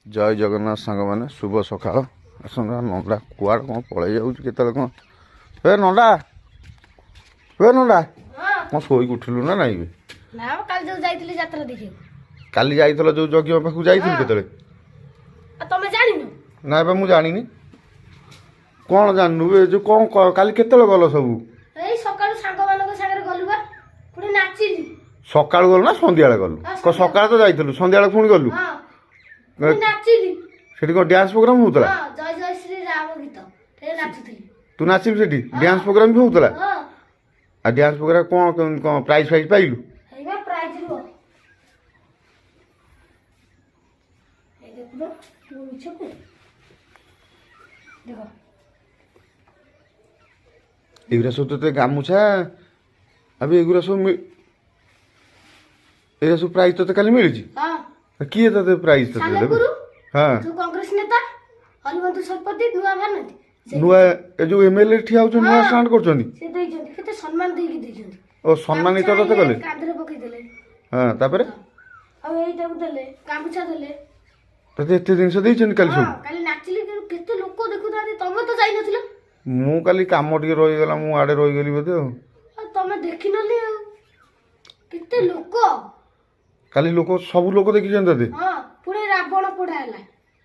ଜୟ ଜଗନ୍ନାଥ ସାଙ୍ଗମାନେ, ଶୁଭ ସକାଳ। ଆସନ୍ତୁ, ନଣ୍ଡା କୁଆଡ଼େ କ'ଣ ପଳେଇ ଯାଉଛି କେତେବେଳେ କ'ଣ। ଏ ନଣ୍ଡା, ଏ ନଣ୍ଡା, କ'ଣ ଶୋଇକି ଉଠିଲୁ ନା ନାଇଁ ବେ? ନା, କାଲି ଯୋଉ ଯାଇଥିଲି ଯାତ୍ରା ଦେଖିବାକୁ। କାଲି ଯାଇଥିଲ ଯୋଉ ଯଜ୍ଞ ପାଖକୁ ଯାଇଥିଲୁ? କେତେବେଳେ? ଆଉ ତମେ ଜାଣିନ? ନା ଏବେ ମୁଁ ଜାଣିନି। କ'ଣ ଜାଣିନୁ ବେ? ଯୋଉ କ'ଣ କାଲି କେତେବେଳେ ଗଲ ସବୁ? ଏଇ ସକାଳୁ ସାଙ୍ଗମାନଙ୍କ ସାଙ୍ଗରେ ଗଲୁ ବା, ପୁଣି ନାଚିଲି। ସକାଳୁ ଗଲୁ ନା ସନ୍ଧ୍ୟାବେଳେ ଗଲୁ? ସକାଳେ ତ ଯାଇଥିଲୁ, ସନ୍ଧ୍ୟାବେଳେ ପୁଣି ଗଲୁ? ହଁ, ପୁଣି ନାଚିଲି। ସେଠି କ'ଣ ଡ୍ୟାନ୍ସ ପ୍ରୋଗ୍ରାମ ହଉଥିଲା? ହଁ, ଜୟ ଜୟ ଶ୍ରୀ ରାମ ଗୀତ ସେ ନାଚୁଥିଲି। ତୁ ନାଚିଲୁ ସେଠି? ଡ୍ୟାନ୍ସ ପ୍ରୋଗ୍ରାମ ବି ହଉଥିଲା? ହଁ। ଆଉ ଡ୍ୟାନ୍ସ ପ୍ରୋଗ୍ରାମ କ'ଣ କ'ଣ ପ୍ରାଇଜ ଫାଇଜ ପାଇଲୁ? ଏଇବା ପ୍ରାଇଜ, ରୁହ। ଏଇ ଦେଖୁନ, ମୁଁ ମିଛ କୁହେ? ଦେଖ। ଏଗୁରା ସବୁ ତୋତେ ଗାମୁଛା ଆବେ, ଏଗୁରା ସବୁ ଏଗୁରା ସବୁ ପ୍ରାଇଜ ତୋତେ କାଲି ମିଳିଛି? ହଁ। କିଏ ତୋତେ ପ୍ରାଇଜ ତୋତେ ଦେବେ? ସାଲେପୁର। ହଁ। ଯୋଉ କଂଗ୍ରେସ ନେତା ହରିବନ୍ଧୁ ଶତପଥୀ ନୂଆ ବାହାରିନାହାନ୍ତି ନୂଆ ଏ ଯୋଉ ଏମଏଲଏ ଠିଆ ହଉଛନ୍ତି, ନୂଆ ହଁ। ଷ୍ଟାଣ୍ଡ କରୁଛନ୍ତି? ସେ ଦେଇଛନ୍ତି, କେତେ ସମ୍ମାନ ଦେଇକି ଦେଇଛନ୍ତି। ଓ, ସମ୍ମାନିତ ଗାମୁଛା ତୋତେ ଇଏ କଲେ? କାନ୍ଧରେ ପକେଇଦେଲେ। ହଁ, ତାପରେ? ଆଉ ଏଇଟାକୁ ଦେଲେ, ଗାମୁଛା ଦେଲେ। ତୋତେ ଏତେ ଜିନିଷ ଦେଇଛନ୍ତି କାଲି ହଁ। ସବୁ? କାଲି ନାଚିଲି, କିନ୍ତୁ କେତେ ଲୋକ ଦେଖୁଥାନ୍ତି। ତମେ ତ ଯାଇନଥିଲ। ମୁଁ କାଲି କାମ ଟିକେ ରହିଗଲା, ମୁଁ ଆଡେ ରହିଗଲି ବୋଧେ ଆଉ। ଆଉ ତମେ ଦେଖିନଲି ଆଉ, କେତେ ଲୋକ। କାଲି ଲୋକ ସବୁ ଲୋକ ଦେଖିଛନ୍ତି ତୋତେ? ହଁ, ପୁଣି ରାବଣ ପୋଡା ହେଲା।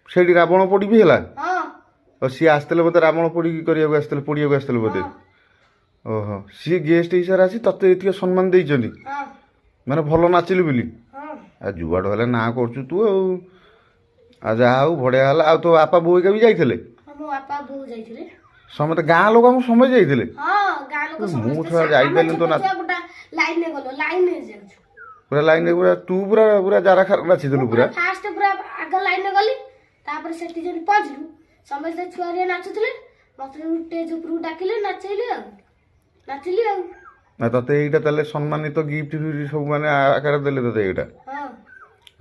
ସେଇଠି ରାବଣ ପୋଡ଼ି ବି ହେଲା? ହଁ। ଆଉ ସିଏ ଆସିଥିଲେ ବୋଧେ, ରାବଣ ପୋଡ଼ି କରିବାକୁ ଆସିଥିଲେ, ପୋଡ଼ିବାକୁ ଆସିଥିଲେ ବୋଧେ? ହଁ। ଓହୋ, ସିଏ ଗେଷ୍ଟ ହିସାବରେ ଆସି ତତେ ଏତିକି ସମ୍ମାନ ଦେଇଛନ୍ତି? ହଁ। ମାନେ ଭଲ ନାଚିଲୁ ବୋଲି? ହଁ। ଆଉ ଯୁଆଡ଼ୁ ହେଲେ ନାଁ କରୁଛୁ ତୁ ଆଉ। ଆଉ ଯାହା ହଉ, ବଢ଼ିଆ ହେଲା। ଆଉ ତୋ ବାପା ବୋଉ ହେରିକା ବି ଯାଇଥିଲେ? ହଁ, ମୋ ବାପା ବୋଉ ଯାଇଥିଲେ। ସମସ୍ତେ ଗାଁ ଲୋକ ଆମ ସମସ୍ତେ ଯାଇଥିଲେ? ହଁ, ଗାଁ ଲୋକ ମୁଁ ସମସ୍ତେ। ଛୁଆ ଯାଇପାରିଲିନି ଆମେ ତ ଛୋଟ ଛୁଆ ଗୋଟା ଲାଇନରେ ଗଲୁ, ଲାଇନରେ ଯାଉଛୁ। ପୁରା ଲାଇନରେ ପୁରା ତୁ ପୁରା ପୁରା ଜାରା ଖାରା ନାଚିଥିଲୁ? ମୁଁ ପୁରା ଫାଷ୍ଟ ପୁରା ଆଗ ଲାଇନରେ ଗଲି। ତାପରେ ସେଠି ଯେମିତି ପହଞ୍ଚିଲୁ, ସମସ୍ତେ ଛୁଆ ହେରିକା ନାଚୁଥିଲେ, ମତେ ଷ୍ଟେଜ ଉପରକୁ ଡାକିଲେ, ନାଚେଇଲେ ଆଉ ନାଚିଲି ଆଉ। ନା ତତେ ଏଇଟା ତାହେଲେ ସମ୍ମାନିତ ଗିଫ୍ଟ ଫିଫ୍ଟ ସବୁ ମାନେ ଆକାରରେ ଦେଲେ ତତେ ଏଇଟା? ହଁ।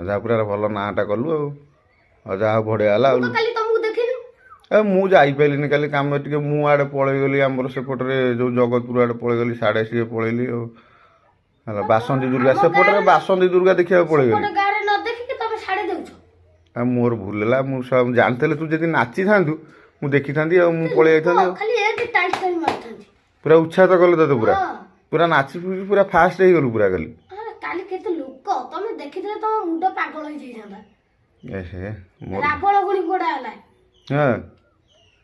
ଯାହା ପୁରା ଭଲ ନାଁଟା କଲୁ ଆଉ। ଆଉ ଯାହା ହଉ, ବଢ଼ିଆ ହେଲା ଆଉ। ମୁଁ ତ କାଲି ତମକୁ ଦେଖିନି। ଏ ମୁଁ ଯାଇପାରିଲିନି କାଲି, କାମ ଟିକେ, ମୁଁ ଆଡ଼େ ପଳେଇଗଲି। ଆମର ସେପଟରେ ଯୋଉ ଜଗତପୁର ଆଡ଼େ ପଳେଇଗଲି, ସାଢ଼େ ସିଏ ପଳେଇଲି ଆଉ ହେଲା ବାସନ୍ତୀ ଦୁର୍ଗା ଆମ ସେପଟରେ ବାସନ୍ତୀ ଦୁର୍ଗା ଦେଖିବାକୁ ପଳେଇଗଲି। ସେପଟ ଗାଁରେ ନ ଦେଖିକି ତମେ ସାଡେ ଦେଉଛ। ଆଉ ମୋର ଭୁଲ ହେଲା, ମୁଁ ସବୁ ଜାଣିଥିଲେ ତୁ ଯଦି ନାଚିଥାନ୍ତୁ ମୁଁ ଦେଖିଥାନ୍ତି ଆଉ ମୁଁ ପଳେଇ ଯାଇଥାନ୍ତି ଆଉ। ଖାଲି ଏମିତି ଟାଇଟ୍ ଟାଇଟ୍ ମାରିଥାନ୍ତି। ପୁରା ଉତ୍ସାହିତ କଲେ ତତେ ପୁରା? ହଁ। ପୁରା ନାଚି ପୁରା ଫାଷ୍ଟ ହେଇଗଲୁ ପୁରା କାଲି? ଆରେ, କାଲି କେତେ ଲୋକ, ତମେ ଦେଖିଥିଲେ ତମ ମୁଣ୍ଡ ପାଗଳ ହେଇଯାଇଥାନ୍ତା। ଏହେ ମୋର ରାବଣ ଗୁଣି ପୋଡା ହେଲା। ହଁ।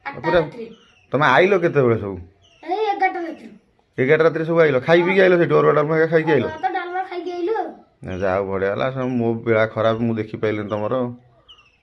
8ଟା ପୁରା ରାତିରେ। ତମେ ଆଇଲ କେତେବେଳେ ସବୁ? ଏଇ 11ଟା ରାତିରୁ। 11ଟା ରାତିରେ ସବୁ ଆଇଲ, ଖାଇ ପିଇକି ଆଇଲ ସେଠି, ଅରୁଆ ଡାଲମା ହେରିକା ଖାଇକି ଆଇଲ? ଅରୁଆ ଭାତ ଡାଲମା ଖାଇକି ଆଇଲୁ ଆଉ। ନା, ଯାହା ହଉ, ବଢ଼ିଆ ହେଲା ସବୁ। ମୋ ବେଳା ଖରାପ, ମୁଁ ଦେଖିପାରିଲିନି ତମର।